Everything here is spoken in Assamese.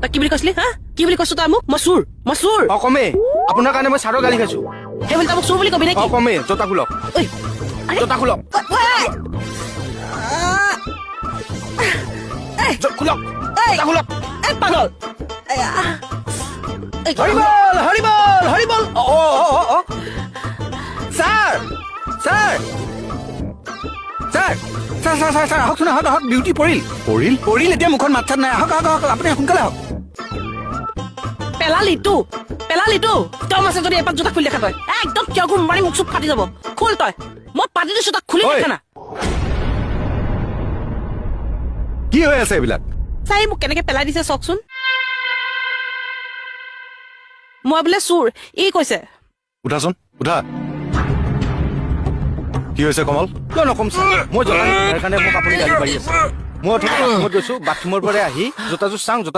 তই কি বুলি কৈছিলি? হা, কি বুলি কৈছ তই মোক? মই চোৰ, মই চোৰ। অ কমেই, আপোনাৰ কাৰণে মই ছাৰৰ গালি খাইছো। সেই বুলি তই মোক চোৰ বুলি কবি নেকি? অ কমেই। জোতা খোলক, জোতা খোলক, খোলক, জোতা খোলক। পাগল। Horrible horrible horrible. অ অ অ, sir sir sir sir sir sir sir, আহকচোন, আহক আহক। ডিউটি পৰিল পৰিল পৰিল, এতিয়া মুখত মাত চাত নাই। আহক আহক আহক, আপুনি সোনকালে আহক। পেলালিতো পেলালিতো, তই আছে যদি এপাত জোতা খুলি দেখা তই, একদম কিয় মাৰি মুখ চুখ ফাটি যাব। খোল তই, মই পাতি দিছো, তাক খুলি দেখা না। কি হৈ আছে এইবিলাক? চাই মোক কেনেকে পেলাই দিছে চাওকচোন। মই বোলে চোৰ, ই কৈছে। উঠাচোন, উঠা। কি হৈছে কমল? কিয় নকম ছাৰ, মই জোতা নিপিন্ধাৰ কাৰণে মোক আপুনি গালি পাৰি আছে। মই অথনি বাথৰুমত গৈছো, বাথৰুমৰ পৰা আহি জোতাযোৰ চাওঁ, জোতা